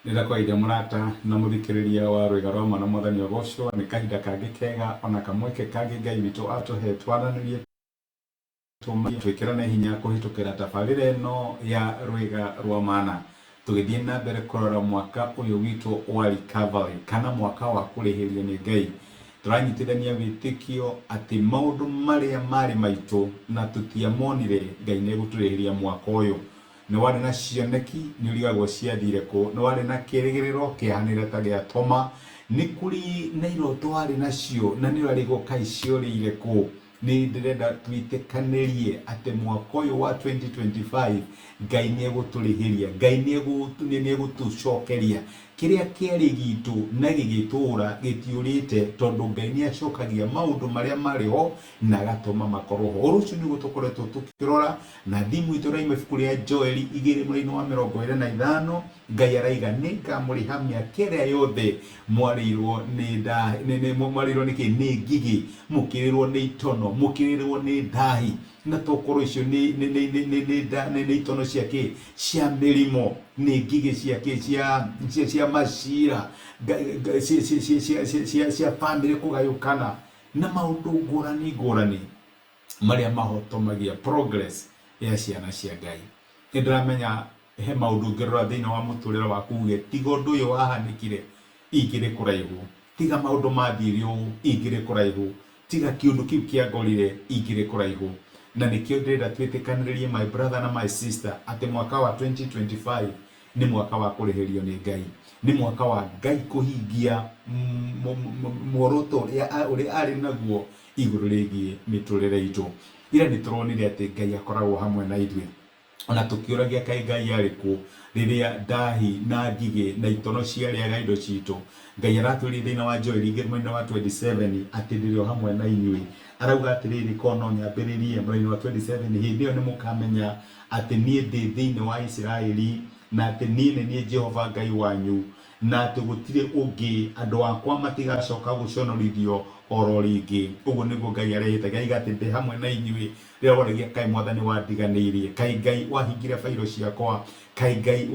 Nĩndakwaria mũrata na mũthikĩrĩria wa rwĩga rwa mwana mwathani ogocwo nĩ kahinda kangĩ kega ona kamweke kangĩ Ngai witũ atũhe twaranĩrie twĩkĩrane hinya kũhĩtũkĩra tabarĩra ĩno ya rwĩga rwa mana tũgĩthiĩ na mbere kũrora mwaka ũyũ witũ wa recovery kana mwaka wa kũrĩhĩrio nĩ Ngai. Tũranyitithania wĩtĩkio atĩ maũndũ marĩa marĩ maitũ na tũtiamonire Ngai nĩ egũtũrĩhĩria mwaka ũyũ. Nĩ warĩ na cioneki nĩ ũrigagwo ciathire kũ, nĩ warĩ na kĩrĩgĩrĩro kĩahanire ta gĩa Toma, nĩ kũrĩ na iroto warĩ nacio na nĩ ũrarigwo kaĩ ciorĩire kũ. Nĩ ndĩrenda twĩtĩkanĩrie atĩ mwaka ũyũ wa 2025 Ngai nĩ egũtũrĩhĩria, Ngai nĩ egũtũcokeria kĩrĩa kĩarĩ gitũ na gĩgĩtũra gĩtiũrĩte, tondũ Ngai nĩ acokagia maũndũ marĩa marĩ ho na agatũma makorwo ho. Ũhoro ũcio nĩguo tũkoretwo tũkĩrora na thimũ itũ ĩraima ibuku rĩa Joeli igĩrĩ mũraini wa 25. Ngai araiga nĩ ngamũrĩha mĩaka ĩrĩa yothe mwarĩirwo nĩ mwarĩirwo nĩ kĩ nĩ ngigĩ, mũkĩrĩrwo nĩ itono, mũkĩrĩrwo nĩ ndahi, na tokorwo icio nĩ itono cia kĩ cia mĩrimũ, nĩ ngigĩ cia kĩ cia macira, cia bamĩrĩ kũgayũkana na maũndũ ngũrani ngũrani marĩa mahotomagia progress ya ciana cia Ngai. Nĩ ndĩramenya he maũndũ ũngĩrora thĩinĩ wa mũtũrĩre waku uge tiga ũndũ ũyũ wahanĩkire ingĩrĩ kũraihu, tiga maũndũ mathire ũũ ingĩrĩ kũraihu, tiga kĩũndũ kĩu kĩangorire ingĩrĩ kũraihu. Na nĩkĩo ndĩrenda twĩtĩkanĩrĩrie my brother na my sister atĩ mwaka wa 2025 nĩ mwaka wa kũrĩhĩrio nĩ Ngai, nĩ mwaka wa Ngai kũhingia muoroto ũrĩa arĩ naguo igũrũ rĩgiĩ mĩtũrĩre itũ. Ira nĩ tũronire atĩ Ngai akoragwo hamwe na ithuĩ, ona tũkĩũragia kaĩ Ngai arĩ kũ rĩrĩa ndahi na ngigĩ na itono ciarĩaga indo citũ. Ngai aratwĩrire thĩinĩ wa Joeli igĩrĩ mwena wa 27 atĩ ndĩrĩ o hamwe na inyuĩ. Arauga atĩrĩrĩ, korwo no nyambĩrĩrie mũraini wa 27, hĩndĩ ĩyo nĩ mũkamenya atĩ niĩ ndĩ thĩinĩ wa Isiraeli na atĩ niĩ nĩ niĩ Jehova Ngai wanyu na atĩ gũtirĩ ũngĩ, andũ akwa matigacoka gũconorithio oro rĩngĩ. Ũguo nĩguo Ngai arehĩte. Ngai atĩ ndĩ hamwe na inyuĩ. Rĩrĩa waragia kaĩ mwathani wandiganĩirie, kaĩ Ngai wahingire bairo ciakwa, kaĩ Ngai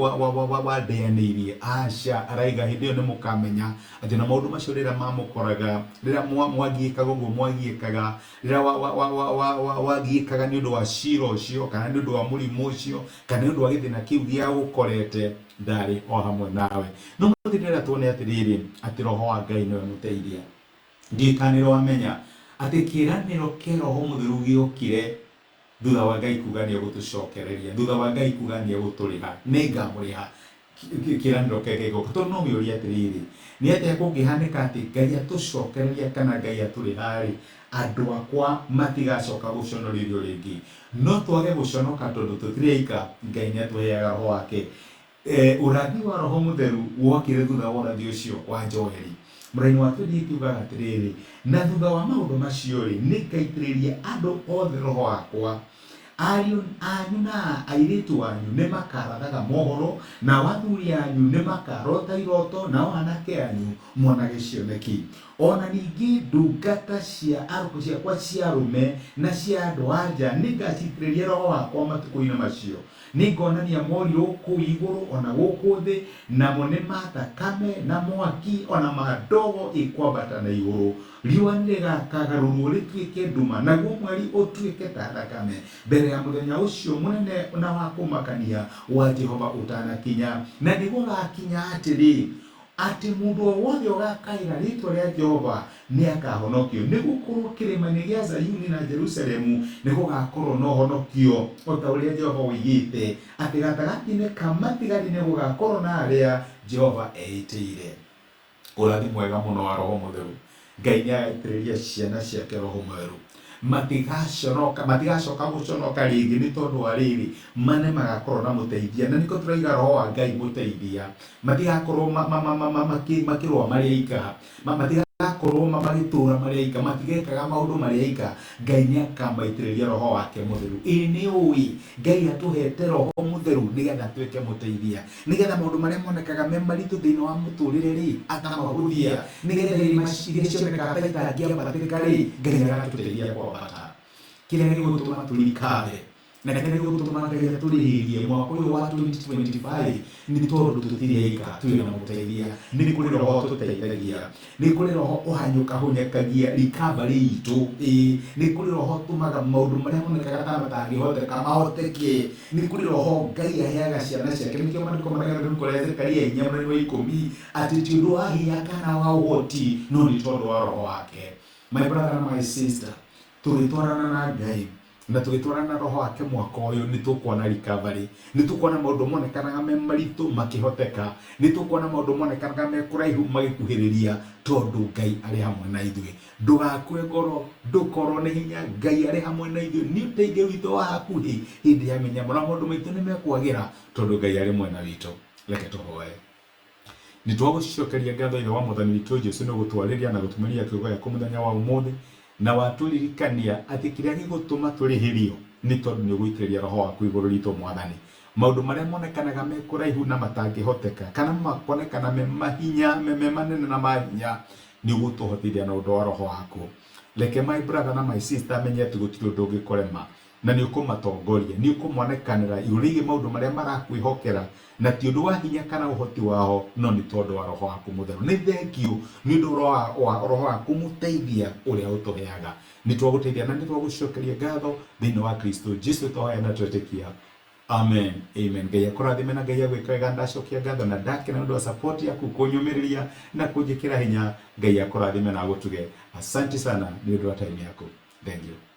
wandeanĩirie, aca. Araiga hĩndĩ ĩyo nĩ mũkamenya atĩ na maũndũ macio rĩrĩa mamũkoraga, rĩrĩa mwagiĩkaga ũguo mwagiĩkaga, rĩrĩa wagiĩkaga nĩ ũndũ wa cira ũcio kana nĩ ũndũ wa mũrimũ ũcio kana nĩ ũndũ wa gĩthĩna kĩu gĩa gũkorete, ndarĩ o hamwe nawe. No mũthĩ ndĩrenda tuone atĩrĩrĩ, atĩ Roho wa Ngai nĩwe mũteithia. Ndiũĩ kana nĩ ũramenya atĩ kĩĩranĩro kĩa Roho Mũtheru gĩokire thutha wa Ngai kuga nĩ egũtũcokereria, thutha wa Ngai kuga nĩ egũtũrĩha, nĩ ngamũrĩha. Kĩĩranĩro kĩa Ngai gĩgoka. Tondũ no wĩyũrie atĩrĩrĩ, nĩ atĩa kũngĩhanĩka atĩ Ngai atũcokereria kana Ngai atũrĩha-rĩ, andũ akwa matigacoka gũconorithio rĩngĩ? No twage gũconoka tondũ tũtirĩ aika, Ngai nĩ atũheaga Roho wake. Ũrathi wa Roho Mũtheru wokire thutha wa ũrathi ũcio wa Joeli. Mũraini wa 28 ugaga atĩrĩrĩ, na thutha wa maũndũ macio-rĩ, nĩngaitĩrĩria andũ othe Roho wakwa. Ariũ anyu na airĩtu anyu nĩmakarathaga mohoro, nao athuri anyu nĩmakarota iroto, nao anake anyu monage cioneki. O na ningĩ ndungata ciakwa cia arũme na cia andũ-a-nja nĩngacitĩrĩria Roho wakwa matukũ-inĩ macio. Nĩngonania morirũ kũu igũrũ o na gũkũ thĩ, namo nĩ ma thakame, na mwaki, o na ma ndogo ĩkwambata na igũrũ. Riũa nĩrĩgakagarũrwo rĩtuĩke nduma, naguo mweri ũtuĩke ta thakame, mbere ya mũthenya ũcio mũnene na wa kũmakania wa Jehova ũtanakinya. Na nĩgũgakinya atĩrĩ, atĩ mũndũ o wothe ũgakaĩra rĩĩtwa rĩa Jehova nĩakahonokio. Nĩgũkorwo kĩrĩma-inĩ gĩa Zayuni na Jerusalemu nĩgũgakorwo na ũhonokio, o ta ũrĩa Jehova oigĩte, atĩ gatagatĩ-inĩ ka matigari nĩgũgakorwo na arĩa Jehova eĩtĩire. Ũrathi mwega mũno wa Roho Mũtheru. Ngai nĩagaitĩrĩria ciana ciake Roho Mũtheru. Matigaconoka, matigacoka gũconoka rĩngĩ nĩ tondũ wa rĩrĩ, ma nĩ magakorwo na mũteithia. Na nĩkĩo tũraiga Roho wa Ngai mũteithia. Matigakorwo makĩrũa marĩ aika, matigakorwo magĩtũra marĩ aika, matigekaga maũndũ marĩ aika. Ngai nĩ akamaitĩrĩria Roho wake Mũtheru. Ĩĩ nĩ ũĩ Ngai atũhete Roho Mũtheru nĩgetha atuĩke mũteithia, nĩgetha maũndũ marĩa monekaga me maritũ thĩinĩ wa mũtũrĩre rĩ, akamahũthia, nĩgetha irĩma iria cionekaga ta itangĩambatĩka rĩ, Ngai agatũteithia kwambata. Kĩrĩa gĩgũtũma tũrikare Na kĩrĩa gĩgũtũma Ngai atũrĩhĩrie mwaka ũyũ wa 2025 nĩ tondũ tũtirĩ aika, twĩ na mũteithia. Nĩ kũrĩ roho ũtũteithagia, nĩ kũrĩ roho ũhanyũkahũnyũkagia recovery itũ, ĩĩ nĩ kũrĩ roho ũtũmaga maũndũ marĩa monekaga ta matangĩhoteka mahoteke, nĩ kũrĩ roho Ngai aheaga ciana ciake. Nĩkĩo maandĩko marĩa ibuku rĩa Zekaria inya mũrari wa ikũmi atĩ ti ũndũ wa hinya kana wa ũhoti no nĩ tondũ wa roho wake. My brother na my sister, tũgĩtwarana na Ngai na tũgĩtwarana na roho wake mwaka ũyũ nĩ tũkuona recovery, nĩ tũkuona maũndũ monekanaga me maritũ makĩhoteka, nĩ tũkuona maũndũ monekanaga me kũraihu magĩkuhĩrĩria tondũ Ngai arĩ hamwe na ithuĩ. Ndũgakue ngoro, ndũkorwo nĩ hinya, Ngai arĩ hamwe na ithuĩ, nĩ ũteithio witũ wa hakuhĩ hĩndĩ ya mĩnyamaro, na maũndũ maitũ nĩ mekwagĩra tondũ Ngai arĩ mwena witũ. Reke tũhoe. Nĩ twagũcokeria ngatho Ithe wa Mwathani witũ Jesu nĩ gũtwarĩria na gũtumĩria kiugo gĩaku mũthenya wa ũmũthĩ, na watũririkania atĩ kĩrĩa gĩgũtũma tũrĩhĩrio nĩ tondũ nĩ ũgũitĩrĩria roho waku igũrũ ritũ Mwathani. Maũndũ marĩa monekanaga me kũraihu na matangĩhoteka kana makonekana me mahinya me manene na mahinya nĩ ũgũtũhotithia na ũndũ wa roho waku. Reke my brother na my sister amenye atĩ gũtirĩ ũndũ ũngĩkũrema na nĩ ũkũmatongoria, nĩ ũkũmonekanĩra igũrũ rĩgiĩ maũndũ marĩa marakwĩhokera, na ti ũndũ wa hinya kana ũhoti wao, no nĩ tondũ wa roho waku mũtheru. Nĩ thengiũ nĩ ũndũ wa roho waku mũteithia ũrĩa ũtũheaga. Nĩ twagũteithia na nĩ twagũcokeria ngatho thĩinĩ wa Kristo Jesu twahoya na twetĩkia. Amen. Amen. Ngai akũrathime na Ngai agwĩke wega. Ndacokia ngatho na ndakena nĩ ũndũ wa support yaku kũnyũmĩrĩria na kũnjĩkĩra hinya. Ngai akũrathime na agũtuge. Asante sana nĩ ũndũ wa time yaku. Thank you.